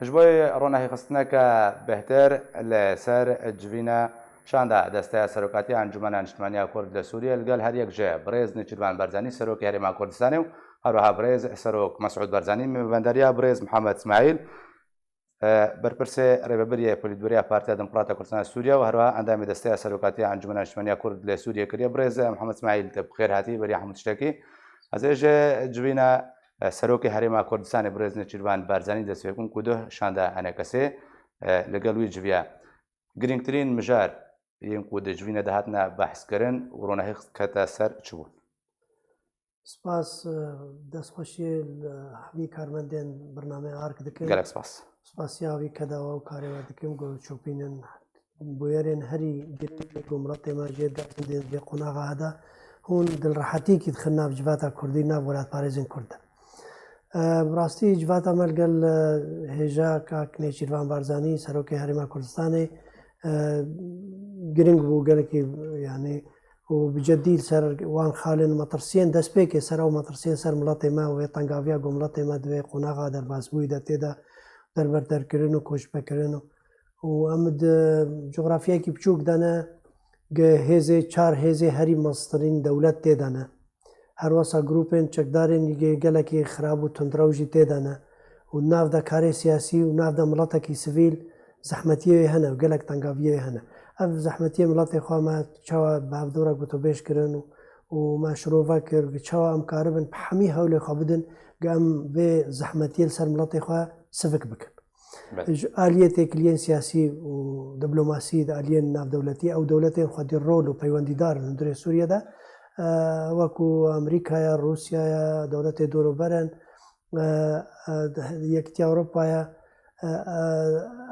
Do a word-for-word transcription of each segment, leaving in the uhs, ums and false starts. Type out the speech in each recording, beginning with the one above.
Ji bo ronahîxistineke bêhtir li ser civîna şanda Desteya Serokatiya Encûmena Niştimaniya Kurd li Sûriyê li gel her yek ji birêz Nêçîrvan Barzanî, Serokê Herêma Kurdistanê û herwiha birêz Serok Mesûd Barzanî, mêvendariya birêz Mihemed Smaîl, e, berpirsê rêvebiriyê Polîtbûroya Partiya Demokrata Kurdistana Sûriye û herwiha endamê Desteya Serokatiya Encûmena Niştimaniya Kurd li Sûriye kiriye. Birêz Mihemed Smaîl, te bi xêr hatî beriya hemû tiştekî. Ez ê ji civîna, e, Serokê Herêma Kurdistanê birêz Nêçîrvan Barzanî dest pê bikim ku duh şanda enekesê, e, li gel wî civiya. Girîngtirîn mijar yên ku di civînê de hatine behskirin û ronahî kete ser çi bûn? Spas, e, destxweşiyê li hemî karmendên birnameyê Ark dikim. Gelek spas. Spasiya wî kedawa û karê we dikim ku çopînin bûyerên herî girîng ku miletê me jê derdin dê vê qonaxa heda hûn dilrehetîkî dixin nav civata Kurdî, nav welatparêzên Kurd de. E, bi rastî civata me li gel, e, hêja kak Nêçîrvan Barzanî, Serokê Herêma Kurdistanê, e, girîng bû, gelekî, yanî, û bi ceddî li ser wan xalên metirsiyên destpêkê, ser ew metirsiyên ser miletê me û vê tengaviya ku miletê me di vê qonaxa derbasbûyî de tê de derberderkirin û koçbekirin û, û em di cografyayekî biçûk de ne, ge hêzê, çar hêzê herî mestirîn dewlet tê de ne. Her wesa grûpên çekdarên ge-, gelekî xirab û tundrew jî tê de ne. Û nav de karê siyasî û nav de miletekî sivîl zehmetiyê wê hene û gelek tengaviyê wê hene. Ev zehmetiyê miletê xwe me çawa bi hevdû re gotûbêj kirin û, û me şirove kir, çawa em karibin bi hemî hewlê xwe bidin, ge em vê zehmetiyê li ser miletê xwe sivik bikin. Belê. Ji aliyê têkiliyên siyasî û diplomasî di aliyên navdewletî, ew dewletên xwedî rol û peywendîdar in hundirê Sûriye de, e, wekû Amerîkaya, Rûsyaya, dewletê dorûber in, e, e, Yekîtiya Ewropaya, e, e,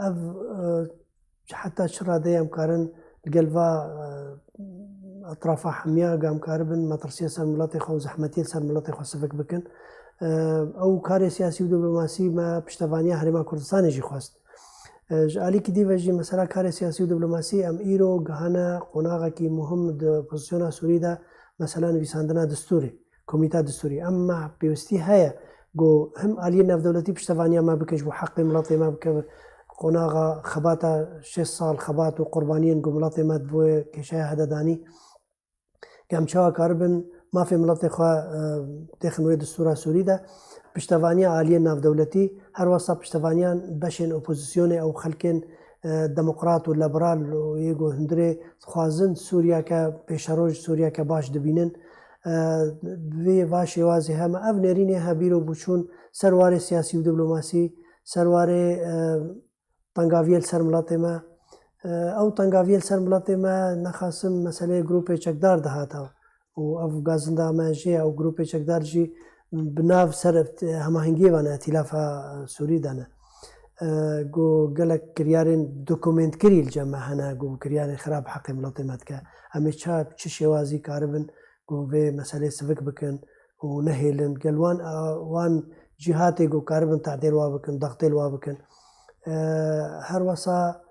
ev, e, heta çi radeyê em karin li gel va, e, etrafa hemiya ge em karibin metirsiyê ser miletê xwe û zehmetiyê ser miletê xwe sivik bikin. E, ew karê siyasî û diplomasî me piştevaniya Herêma Kurdistanê jî xwest. E, ji alîkî dî ve jî mesela karê siyasî û diplomasî em îro gihane qonaxekî muhim di opozîsyona Sûrî de, mesela nivîsandina distûrê, komîta distûrî. Em me pêwistî heye ku him aliyê navdewletî piştevaniya me bikin ji bo heqê miletê me bike qonaxa xebata şêst sal xebat û qurbaniyên ku miletê me di bo kêşeya hede danî. Em çawa karibin mafê miletê xwe, e, têxin wê distûra Sûrî de, piştevaniya aliyên navdewletî, her wesa piştevaniyan beşên opozîsyonê ew xelkên, e, demokrat û liberal û yê ku hundirê dixwazin Sûriyeke pêşeroj, Sûriyeke baş dibînin. E, bi vê va şêwazê heme ev nêrînê hebîro bûçûn ser warê siyasî û diplomasî, ser warê, e, tengaviyê li ser miletê me. E, ew tengaviyê li ser miletê me nexasim meseleyê grûpê çekdar dihata û ev gazinda me jê, ew grûpê çekdar jî bi nav ser hemahengiyê ve ne, Îtîlafa Sûrî de ne. E, ku gelek kiryarên dokumentkirî li cem me hene, ku kiryarên xirab heqê miletê me dike. Em ê ça, çi şêwazî karibin ku vê meselê sivik bikin û nehêlin. Gel wan, a, wan cîhatê ku karibin tadêl wa bikin, dextêl wa bikin. E, her wesa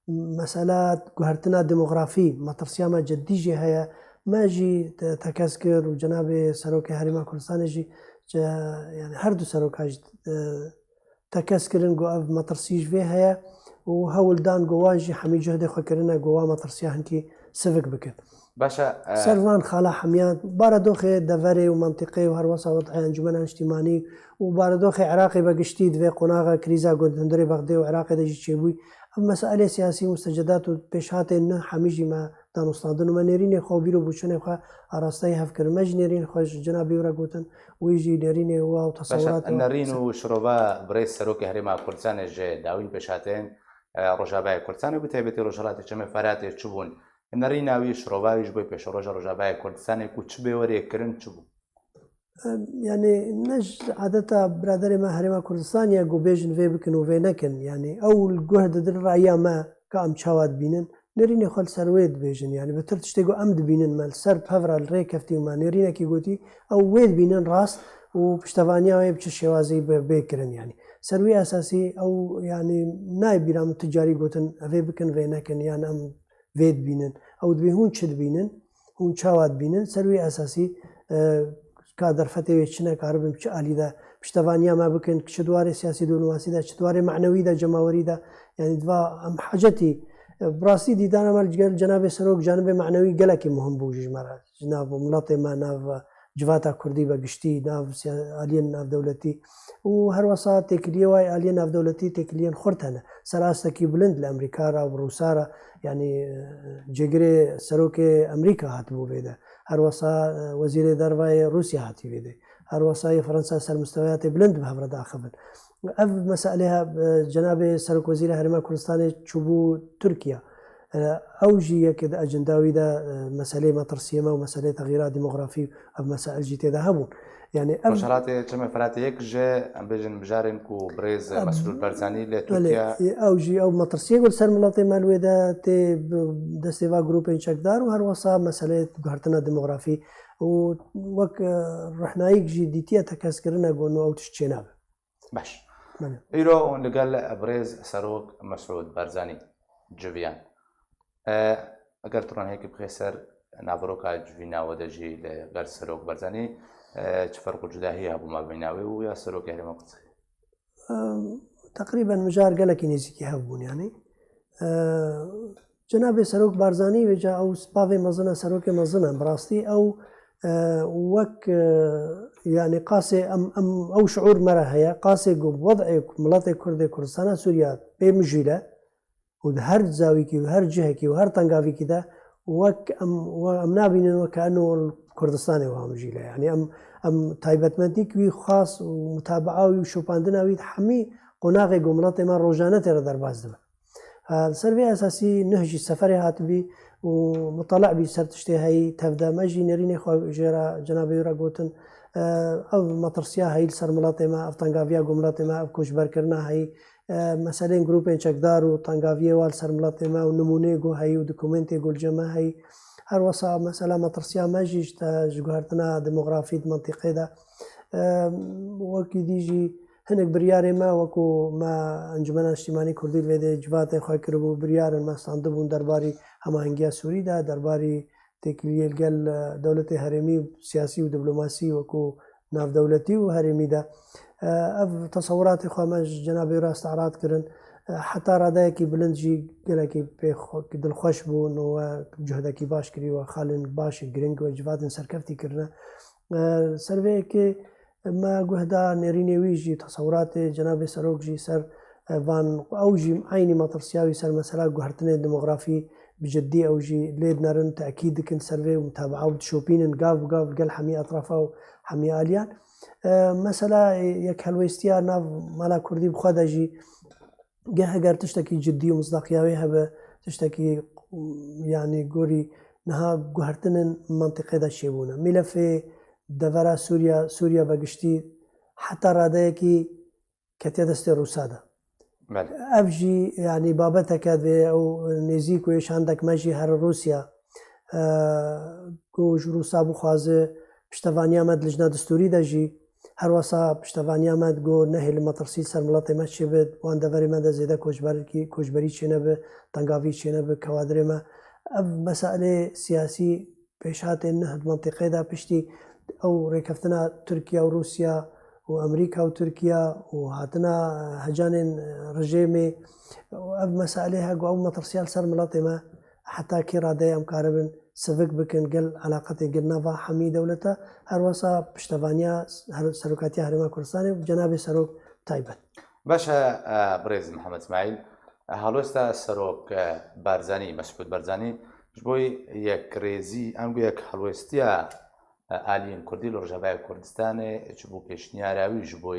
mesela guhertina demografî, metirsiya me cedî jê heye. Me jî te-, tekez kir û cenabê Serokê Herêma Kurdistanê jî, ce-, yani her du seroka jî, e, tekez kirin ku ev metirsî ji vê heye û hewl dan ku wan jî hemî cuhdê xwe kirine ku wan metirsiya hinkî sivik bikin. Baş e, e, ser van xala hemiyan, baradoxê deverê û mentiqê û her wesa wed'ê Encûmena Niştîmanî û baradoxê Iraqê be giştî di vê qonaxa krîza ku di hundirê Bexdê û Iraqê de jî çêbûyî, ev meselê siyasî û mustecedat û pêşhatên nû hemî jî me danûstandin û me nêrînê xwe û bîr û boçûnê xwe arasteyî hev kirin. Me jî nêrîn xwe ji cenabê wî re gotin, wî jî nêrînê wa û Baş e, tesewiratê wa nerîn û şirova birêz Serokê Herêma Kurdistanê ji dawîn pêşhatên, e, Rojavayê Kurdistanê û bi taybetî Rojhilatê Çemê Feratê çi bûn? Nerîna wî, şirova wî ji bo pêşeroja Rojavayê Kurdistanê ku çi bêwerê kirin, çi bû? Em, yani ne ji adeta biraderê me Herêma Kurdistanê ye ku bêjin vê bikin û vê nekin. Yani ew li guh didin raya me ka em çawa dibînin. Nêrînê xwe li ser wê dibêjin. Yani bi tir tiştê ku em dibînin, me li ser pev re li rê keftî û me nêrînekî gotî, ew wê dibînin rast û piştevaniya wê bi çi şêwazî bê, bê kirin yani. Ser wî esasî ew yani nayê bîra min tu carî gotin, vê bikin, vê nekin, yan em vê dibînin. Ew dibê hûn çi dibînin, hûn çawa dibînin, ser wî esasî, e, ka derfetê wê çi ne, karibin bi çi alî de piştevaniya me bikin, çi di warê siyasî dîplomasiya de, çi di warê manewî de, cemawerî de, yanî di va em hacetî, e, bi rastî dîdana me li gel cenabê serok, canibê manewî gelekî muhim bû ji me re, ji nav miletê me, nav civata kurdî be giştî, nav siya-, aliyên navdewletî û her wesa têkiliyê wayê aliyên navdewletî têkiliyên xurt hene. Ser astekî bilind li Amerîka re û Rûsa re, yanî, e, cêgirê serokê Amerîka hatibû vê de. Her wesa, e, wezîrê dervayê Rûsya hatî vê de. Her wesa yê Fransa ser misteweyatê bilind bi hev re diaxivin. Ev meselê he, e, cenabê Serokwezîrê Herêma Kurdistanê çûbû Tirkiye. E, ew jî yek di ecenda wî de, e, meselê metirsiyê me û meselê texîra demografî, ev mesail jî tê de hebûn. Yanî ev Rojhelatê Çemê Firatê yek ji, em bêjin, mijarên ku birêz Mesrûr Barzanî li Belê, Tirkiye. Ew jî ew metirsiyê ku li ser miletê me li wê de tê bi destê va grûpên çekdar û her wesa meselê guhertina demografî û wek, e, rehnayîk jî dîtiye tekeskirine ku no ew tişt çênabe. Baş. Belê. Îro hûn li gel birêz Serok Mesûd Barzanî civiyan. E, eger tu ronahiyekî bixê ser naveroka civîna we de jî li gel Serok Barzanî, e, çi ferq û cudahiyê hebû mabeyna wê û ya Serokê Herêma Kurdistanê? Em, teqrîben mijar gelekî nêzîkî hev bûn, yanî. E, Cenabê Serok Barzanî vêca ew bavê mezin e, serokê mezin e. Bi rastî ew, e, wek, e, yanî qasê em, em, ew şiûr me re heye, qasê ku wed'ê miletê Kurdê Kurdistana Sûriye bê mijîl e û di her zawîkî û her cihekî û her tengavîkî de wek em, we em nabînin weke eno li Kurdistanê wiha mijîl e. Yanî em, em taybetmendîk wî xas û mutabaa wî û şopandina wî di hemî qonaxê ku miletê me rojane tê re derbas dibe. E, li ser vê esasî nuh jî seferê hatibî û mutala bî ser tiştê heyî tevde. Me jî nêrînê xwe jê re cenabê wî re gotin. E, ev metirsiya heyî li ser miletê me, ev tengaviya ku miletê me, ev koçberkirina heyî, e, meselên grûpên çekdar û tengaviyê wa li ser miletê me û nimûneyê ku heyî û dokumentê ku li cem me heyî. Her wesa mesela metirsiya me jî ji te, ji guhertina demografî di mintîqê de, e, wekî dî jî hinek biryarê me, wekû me Encûmena Niştîmanî Kurdî li vê dê civatê xwe kiribû, biryar in me standibûn derbarî hemahengiya Sûrî de, derbarî têkiliyê li gel, e, dewletê herêmî, siyasî û diplomasî wekû navdewletî û herêmî de. E, ev tesewiratê xwe me ji cenabê wî re îstîrad kirin. E, heta radeyekî bilind jî gelekî pê xwe, dilxweş bûn û we cuhdekî baş kirî, we xalên baş, girîng, we civatên serkeftî kirine. E, ser vê yekê me guh da nêrînê wî jî, tesewiratê cenabê serok jî ser, e, van, ew jî eynî metirsiya wî ser mesela guhertinê demografî bi ciddî ew jî lê dinerin, tekîd dikin ser vê û mutabaa û dişopînin gav bi gav gel hemî etrafa û hemî aliyan. E, mesela, e, yekhelwêstiya nav mala kurdî bi xwe de jî geh eger tiştekî ciddî û misdaqiya wê hebe, tiştekî, yanî gorî niha guhertinin mintîqê de çêbûne. Mîlefê devera Sûriya, Sûriya be giştî heta radeyekî ketiye destê Rûsa de. Belê. Ev jî, yanî, babeteke divê ew nêzîk û êşandek me jî here Rûsya, e, ku ji Rûsa bixwaze piştevaniya me di lijna distûrî de jî, her wesa piştevaniya me digo nehê li metirsî li ser miletê me çêbe, wan deverê me de zêde koçberkî, koçberî çênebe, tengavî çênebe, kewadirê me. Ev meselê siyasî pêşhatên nuh di mintîqê de piştî ew rêkeftina Tirkiye û Rûsya û Amerîka û Tirkiye û hatina hecanên rejêmê û ev meselê he ku ew metirsiya li ser miletê me heta kê radeyê em karibin sivik bikin gel eleqetê gel nava hemî dewleta, her wesa piştevaniya her-, serokatiya Herêma Kurdistanê û cenabê serok taybet. Baş e, e, birêz Mihemed Îsmaîl, e, helwesta serok, e, Barzanî, Mesûd Barzanî, ji bo yekrêzî, em gu yek helwestiya, e, aliyên Kurdî li Rojavayê Kurdistanê, çi bû pêşniyara wî ji bo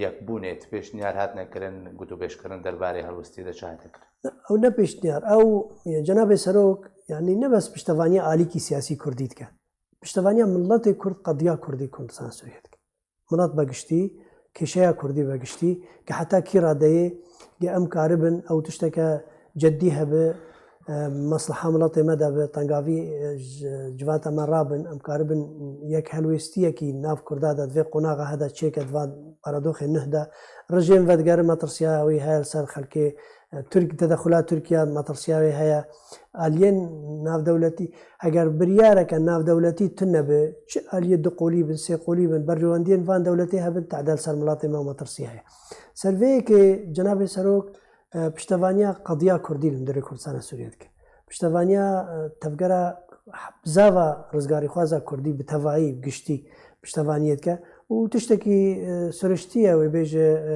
yekbûnê, ti pêşniyar hatine kirin, gotûbêjkirin derbarê helwestiyê de çi hate kirin? Ew ne pêşniyar, ew, e, cenabê serok, yanî ne bes piştevaniya alîkî siyasî Kurdî dike. Piştevaniya miletê Kurd, qediya Kurdî Kurdistan Sûriye dike. Milet be giştî, kêşeya Kurdî be giştî, ke heta kî radeyê, ke em karibin ew tişteke ceddî hebe, e, mesleha miletê me de bi tengavî, e, ji civata me rabin, em karibin yek helwêstiyekî nav Kurda de, di vê qonaxa he de çêke, di van paradoxê nuh de. Rejîm vedigerin, metirsiya wî heye li ser xelkê, e, Tirk, tedexula Tirkiye, metirsiya wê heye. Aliyên navdewletî, heger biryareke navdewletî tune be, çi aliyê du qolî bin, sê qolî bin, berjewendiyên van dewletê hebin, tade li ser miletê me û metirsiya heye. Ser vê yekê cenabê Serok, e, piştevaniya qediya Kurdî li hundirê Kurdistana Sûriyê dike. Piştevaniya, e, tevgera bizava rizgarîxwaza Kurdî bi tevayî, bi giştî piştevaniyê dike û tiştekî, e, siriştî ye wê bêje, e,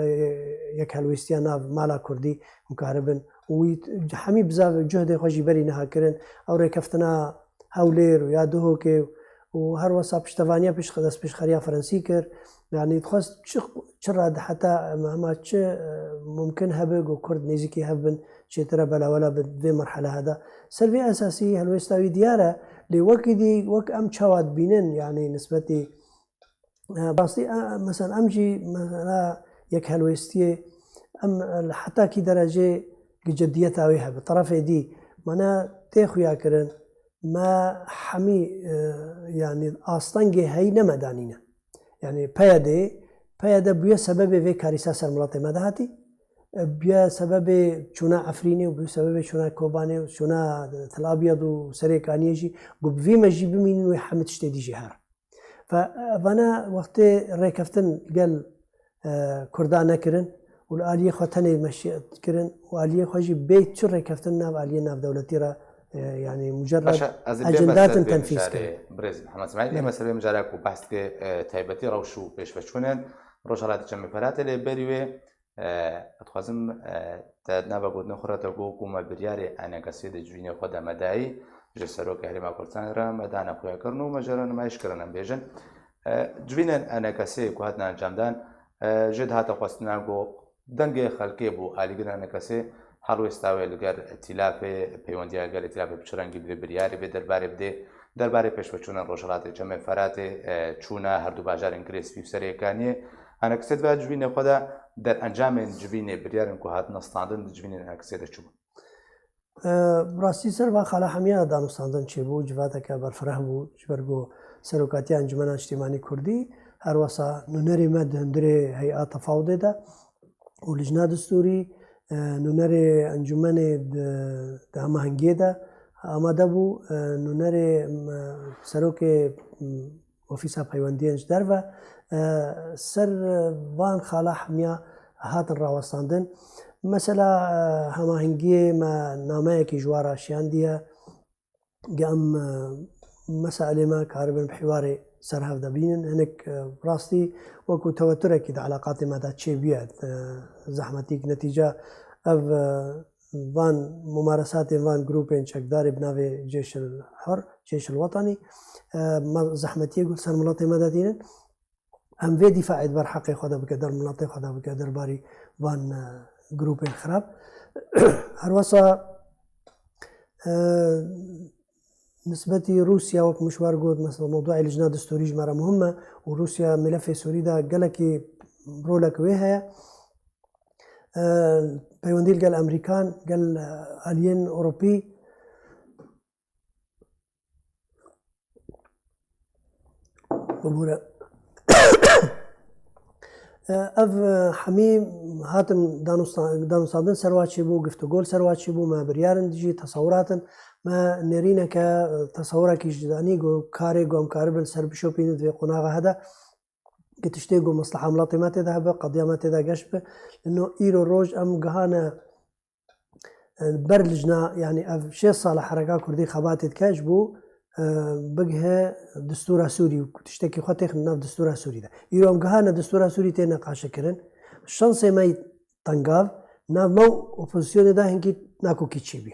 yekhelwêstiya nav mala Kurdî hûn karibin û wî hemî bizav cuhdê xwe jî berî niha kirin. Ew rêkeftina Hewlêr û ya Duhokê û her wesa piştevaniya pêş-, destpêşxeriya Frensî kir. Yanî dixwest çi, çi rad heta hema çi, e, mumkin hebe ku Kurd nêzîkî hev bin, çêtir e belawela bi vê merhelehe de. Ser vê esasî helwêsta wî diyar e, lê wekî dî wek em çawa dibînin, yanî nisbetî, e, rastî, e, mesela em jî mesela yekhelwêstiyê em, e, li hetakî derecê gi ceddiyeta wê hebe. Terefê dî, mana tê xuya kirin, me hemî, e, yanî astengê heyî ne me danîne. Yanî P Y D, P Y D bûye sebebê vê karîsa ser miletê me de hatî. E, bûye sebebê çûna Efrînê û bûye sebebê çûna Kobanê û çûna Tel Abyad û Serê Kaniyê jî, ku bi vî me jî bimînin wê hemî tiştê dî jî her. Ve, e, vana wextê rêkeftin gel, e, Kurda nekirin û li aliyê xwe tenê meşî kirin û aliyê xwe jî bê çi rêkeftin nav aliyê navdewletî re, e, yanî mucerred Paşa, ez ê bême ser acendatin vê tenfîz mijarê, kirin. Birêz Mihemed Smaîl, ême ser vê mijara ku behs dike, e, taybetî rewş û pêşveçûnên Rojhelatê Çemê Feratê lê berî wê, e, dixwazim, e, te nava gotinê xwe re te got ku me biryarê enekesê di civînê xwe de me dayî, ji Serokê Herêma Kurdistanê re me dane xuyakirin û me jê re nimayiş kirin, em bêjin. E, civînên enekesê ku hatin encamdan, e, jê dihate xwestina ku dengê xelkê bû alîgirina enekesê helwêsta wê li gel îtîlafê, peywendiya gel îtîlafê bi çi rengî bi vê biryarê, vê derbarê bidê, derbarê pêşveçûnên Rojhilatê Çemê Feratê, e, çûna herdu bajarên Girê Spî û Serê Kaniyê. Enekesê di vê civînê xwe de derencamên civînê, biryarên ku hatine standin di civînên enekesê de çi bûn? E, bi rastî ser van xala hemiya danûstandin çêbû, civateke berfireh bû, ji ber ku serokatiya Encûmena Niştîmanî Kurdî, her wesa nûnerê me di hundirê hey'a tefawudê de û lijna distûrî, e, nûnerê encûmenê di, di hemahengiyê de amade bû, e, nûnerê, m, serokê, m, Ofîsa Peywendiyên ji derve, e, ser van xala hemiya hatin rawestandin. Mesela, e, hemahengiyê me nameyekî ji wan re şiyandiye. Ge em, e, meselê me karibin bi hîwarê ser hev de bînin. Hinek, e, rastî wekû teweturekî di eleqatê me de çêbûye, e, zehmetîk netîca ev, e, van mumaresatên van grûpên çekdarê bi navê Cêşil Hur, Cêşil Wetanî, e, me zehmetiyê ku li ser miletê me de tînin. Em vê dîfaê di ber heqê xwe de bike, der miletê xwe de bike, derbarî van, e, grûpên xirab. Her wesa, e, nisbetî Rûsya, wek min ji we re got, mesela mewduê lijna distûrî ji me re muhim e û Rûsya melefê Sûrî de gelekî rolek wê heye. E, peywendî li gel Amerîkan, gel, e, aliyên Ewropî. Bibûre. E, ev, e, hemî hatin danûsta-, danûstandin ser wa çêbû, giftûgol ser wa çêbû, me biryarin jî, tesewiratin, me nêrîneke, e, tesewurekî ji danî ku karê ku em karibin ser bişopînin di vê qonaxa hede. Ki tiştê ku mesleha miletê me tê de hebe, qediya me tê de geş be. Lino îro roj em gihane, e, ber lijna, yanî ev şêst sala hereka kurdî xebatê dike ji bo, e, bigihe distûra Sûrî û tiştekî xwe têxin nav distûra Sûrî de. Îro em gihane distûra Sûrî tê neqaşekirin. Şansê me yî tengav, nav me û opozisyonê de hinkî nakokî çêbî.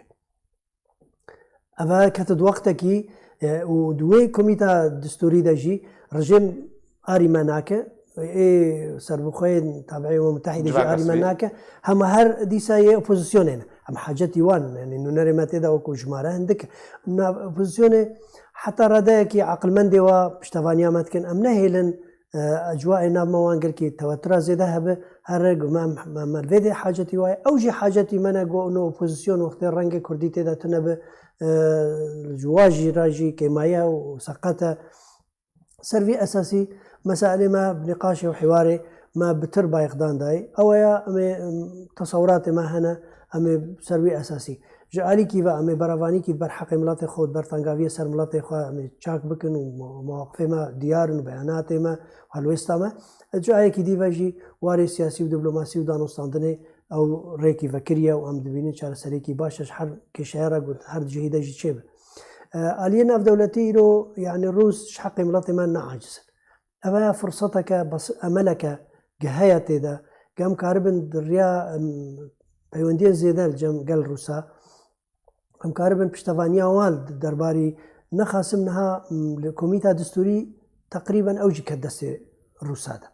Eva kete di wextekî, e, û di wê komîta distûrî de jî rejîm arî me nake. Ê serbixweyên tabi'ê Umem Mutehîdê jî Civaka arî me sivîl. Nake. Hema her dîsa yê opozisyonê ne. Em hacetî wan, yanî nûnerê me tê de wekû jimare hindik. Na opozisyonê heta radeyekî aqilmendê wa piştevaniya me dikin. Em nehêlin ecwaê nav me wan gelkî tewetura zêde hebe, here gu me, me, me vê dê hacetî waye. Ew jî hacetî me ne gu no opozîsyon wextê rengê kurdî tê de tune bi, e, ji wa jî re jî kêmaye û seqet e. Ser vî esasî meselê me bi nîqaşê û hiwarê me bi tir bayixdan dayê. Ew ya em ê, em, tesewuratê me hene, em ê ser vî esasî. Ji alîkî ve em ê berevanîkî ber heqê miletê xwe û ber tengaviyê ser miletê xwe em ê çak bikin û mo-, mewaqifê me diyar in û beyanatê me û helwêsta me. Ji ayekî dî ve jî warê siyasî û diplomasî û danûstandinê ew rêkî vekiriye û em dibînin çareseriyekî baş e ji her kêşeya re got her cihî de jî çêbe. E, aliyê navdewletî îro, yanî Rûs ji heqê miletê me ne aciz in. Ev ya firseteke bes-, emeleke ge heye tê de, ge em karibin di riya, em, peywendiyên zêde li cem gel Rûsa, em karibin piştevaniya wan di derbarî nexasim niha, em, li komîta distûrî teqrîben ew jî ket destê Rûsa de.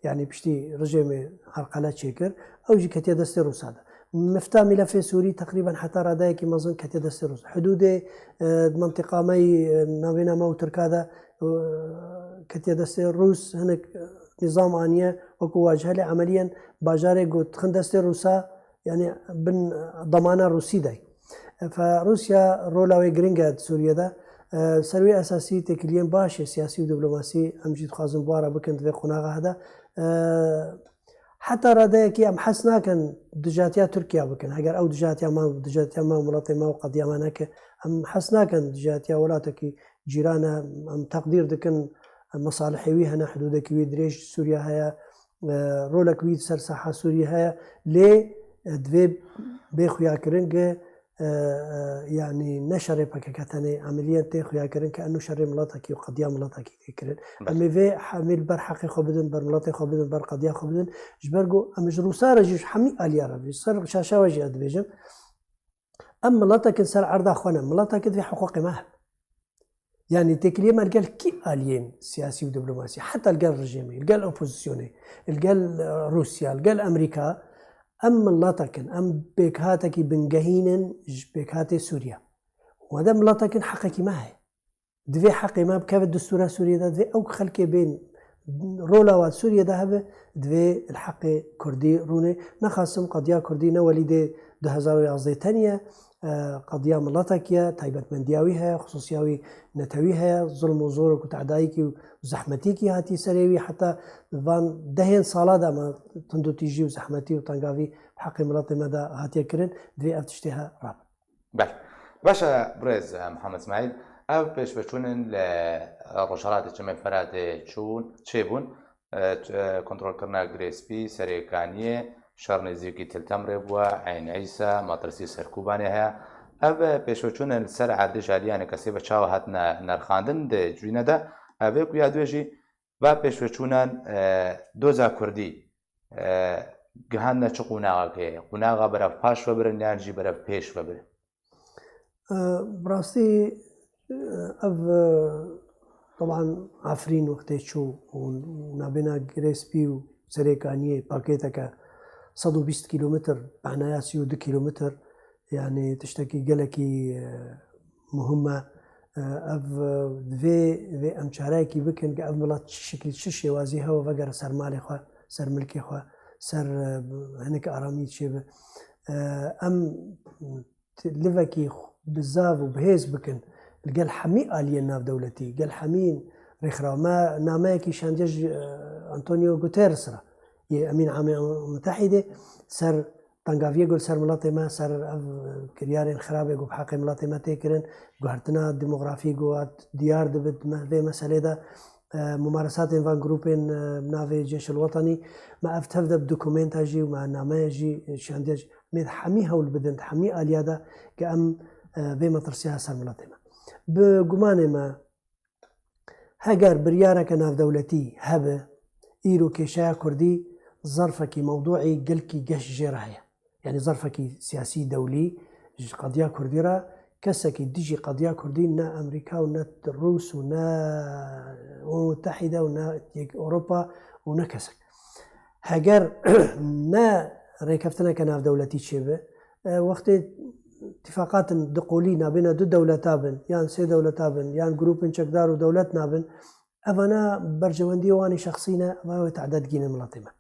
Yanî piştî rejêmê herqele çêkir, ew jî ketiye destê Rûsa de. Mifta mîlefê Sûrî teqrîben heta radeyekî mezin ketiye destê Rûs. Hidûdê, e, mentiqa me yî, e, navêna me û Tirka de, e, ketiye destê Rûs. Hinek, e, nîzam aniye wekû wacihe lê emeliyen bajarê got xin destê Rûsa, yanî bin damana Rûsî de. Fe Rûsya rola wê giring e di Sûriye de. E, ser wê esasî têkiliyên baş ê siyasî û diplomasî em jî dixwazin bi wan re bikin di vê qonaxa de. E, heta radeyekî em hes nakin dijatiya Tirkiye bikin. Heger ew dijatiya me, dijatiya me û miletê me û qediya me neke, em hes nakin dijatiya welatekî cîran e. Em teqdîr dikin, e, mesalihê wî hene, hidûdekî wî dirêj Sûriye heye, e, rolek wî ser saha Sûriyê heye, lê, e, divê bê xuyakirin ge, e, e, yanî ne şerê P K K tenê emeliyen tê xuyakirin ke eno şerê miletekî û qediya miletekî tê kirin. Belê. Em ê vê he-, em ê li ber heqê xwe bidin, ber miletê xwe bidin, ber qediya xwe bidin. Ji ber ku em ji Rûsa re jî, ji hemî aliya re jî, ser şaşa we jî ez dibêjim. Em miletek in ser erda xwe ne, miletek in vê hiqûqê me hebe. Yanî têkiliyê me li gel kî aliyên siyasî û diplomasî, heta li gel rejêmê, li gel opozîsyonê, li gel, e, Rûsya, li gel Amerîka, em miletek in, em pêkhatekî bingehîn in ji pêkhatê Sûriye. Wede miletek in heqekî me heye. Divê heqê me bikeve distûra Sûriyê de, divê ew xelkê bên rola wan Sûriyê de hebe, divê li heqê Kurdî rûnê. Nexasim qediya Kurdî ne welî dê du hezar û yazdeh tenî ye, e, qediya miletekî ye, taybetmendiya wî heye, xisûsiya wî netewî heye, zulm û zorek û tedayîkî û zehmetîkî hatî serê wî, heta van dehên sala de me tundûtîjî û zehmetî û tengavî bi heqê miletê me de hatiye kirin, divê ev tiştê he rabin. Belê. Baş e, birêz, e, Mihemed Smahîl, ev pêşveçûn in li Rojhelatê Çemê Feratê çûn, çêbûn, e, ç-, e, kontrolkirina Girê Spî, Serê Kaniyê, şer nêzîkî Til Temrê bûye, Eyn Îsa, metirsî ser Kobanê heye. Ev, e, pêşveçûn in li ser erdê ji aliyê kesê ve çawa hatine nerxandin di civîne de, ev ê ku ya dûyê jî va pêşveçûnan, e, doza Kurdî, e, gihandine çi qonaxekê? Qonaxa berev paş vebirin yan jî berev pêş vebirin? E, bi rastî, e, ev, e, teban Efrîn wextê çû û nabêna Girê Spî û Serê Kaniyê pakêteke sed û bîst kîlometr, behnaya sî û du kîlometr, yanî tiştekî gelekî, e, muhim e. E, ev, e, divê, divê em çareyekî bikin ke ev milet çi şekil, çi şêwazî hewe vegere ser malê xwe, ser milkê xwe, ser, e, hinek aramî çêbe. E, em t-, livekî xw-, bizav û bihêz bikin li gel hemî aliyên navdewletî, gel hemî rêxiraw. Me nameyekî şandiye ji, e, Antonio Guterres re, yê Emîn Amê Mutehîdê ser tengaviyê ku li ser miletê me, ser ev kiryarên xirabê ku bi heqê miletê me tê kirin, guhertina demografî ku hat diyar dibe di me-, vê meselê de, e, mumaresatên van grûpên, e, bi navê Cêşil Wetenî, me ev tev de bi dokumenta jî û me nameya jî, e, şandiye jî. Em ê di hemî hewl bidin, di hemî aliya de ke em, e, vê metirsiya ser miletê me. Bi gumanê me, heger biryareke navdewletî hebe, îro kêşeya Kurdî zerfekî, mewdûî gelkî geş jê re heye. Yanî zerfekî siyasî, dewlî, ji qediya Kurdî re, kesekî dijî qediya Kurdî ne Amerîka û ne Rûs û ne Umem Mutehîde û ne Yek-, Ewropa û ne kesek. Heger ne rêkeftineke navdewletî çêbe, e, wextê îtîfaqatin di qolî nabêne du dewleta bin, yan sê dewleta bin, yan grûpên çekdar û dewlet nabin, Evana berjewendiyê wan ê şexsî ne, eva wê tehde digînin miletê me.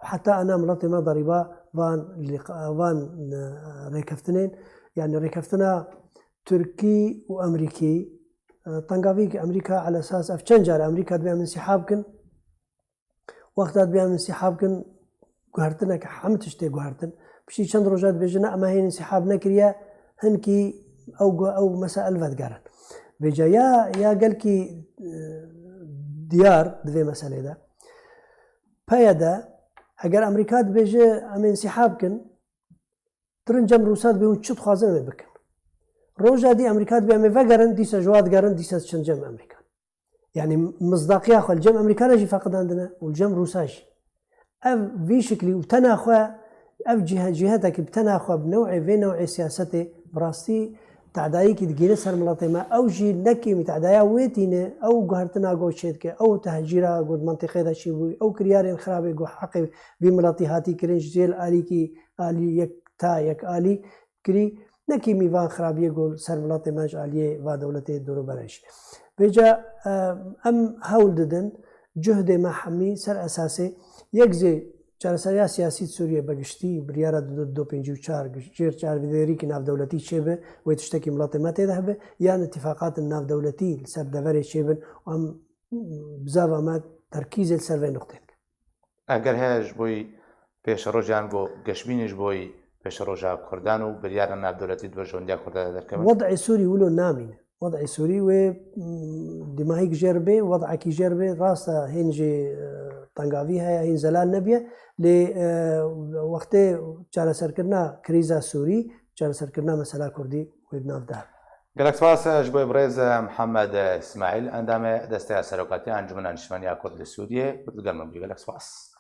Û heta ana miletê me derîba van lîq-, van, e, rêkeftinên, yani rêkeftina Tirkî û Emerîkî, e, tengavî ki Emerîka elesas, ev çend car Emerîka dibê em însîhab kin, wexta dibê em însîhab kin, guhertineke hemî tiştê guhertin. Piştî çend roja dibêje, ne, ema hên însîhab nekiriye, hinkî ew gu-, ew mesela elve digerin. Vêca ya, ya gelkî, e, diyar di vê meselê de. P Y D, eger Amerîka dibêje, em ê însîhab kin, dirin cem Rûsa dibê hûn çi dixwazin em ê bikin. Roja dî Amerîka dibê em ê vegerin, dîsa ji wa digerin, dîsa diçin cem Amerîka. Yani mizdaqiya xwe li cem Amerîka re jî feqidandine û li cem Rûsa jî. Ev vî şiklî û tena xwe, ev cih-, cîhetekî bi tena xwe bi newê vê newê siyasetê bi rastî tehdayekî digîne ser miletê me. Ew jî ne kêmî tehdaya wê tîne, ew guhertina ku çêdike, ew tehcîra ku di mentiqê de çêbûyî, ew kiryarên xirabê ku heqê vî miletî hatî kirin ji cêl alîkî, alî yek ta yek alî kirî, ne kêmî van xirabiyê ku li ser miletê me ji aliyê va dewletê dorûbere jî. Vêca, e, em hewl didin, cuhdê me hemî ser esasê yek jê çareseriya siyasî di Sûriyê be giştî, biryara du, du pêncî û çar jêr çarvîderîkî navdewletî çêbe, wê tiştekî miletê me tê de hebe, yan îtîfaqatên navdewletî li ser deverê çêbin û em bizava me terkîzê li ser vê nuqtê dikin. Eger heye ji bo pêşerojê yan ku geşbînê ji bo pêşeroja Kurdan û biryara navdewletî di berjewendiya Kurdan de derkeve? Wed'ê Sûrî wilo namîne. Wed'ê Sûrî wê, mm, dîmahîk jê re bê, wed'ekî jê re bê, rast e hên jî, e, tengavî heye, hên zelal nebiye, lê, e, wextê çareserkirina krîza Sûrî, çareserkirina mesela Kurdî wê di nav de. Gelek spas ji bo birêz Mihemed Îsmaîl, endamê Desteya Serokatiya Encûmena Niştimaniya Kurd li Sûriyê, ku digel me bûye. Gelek spas.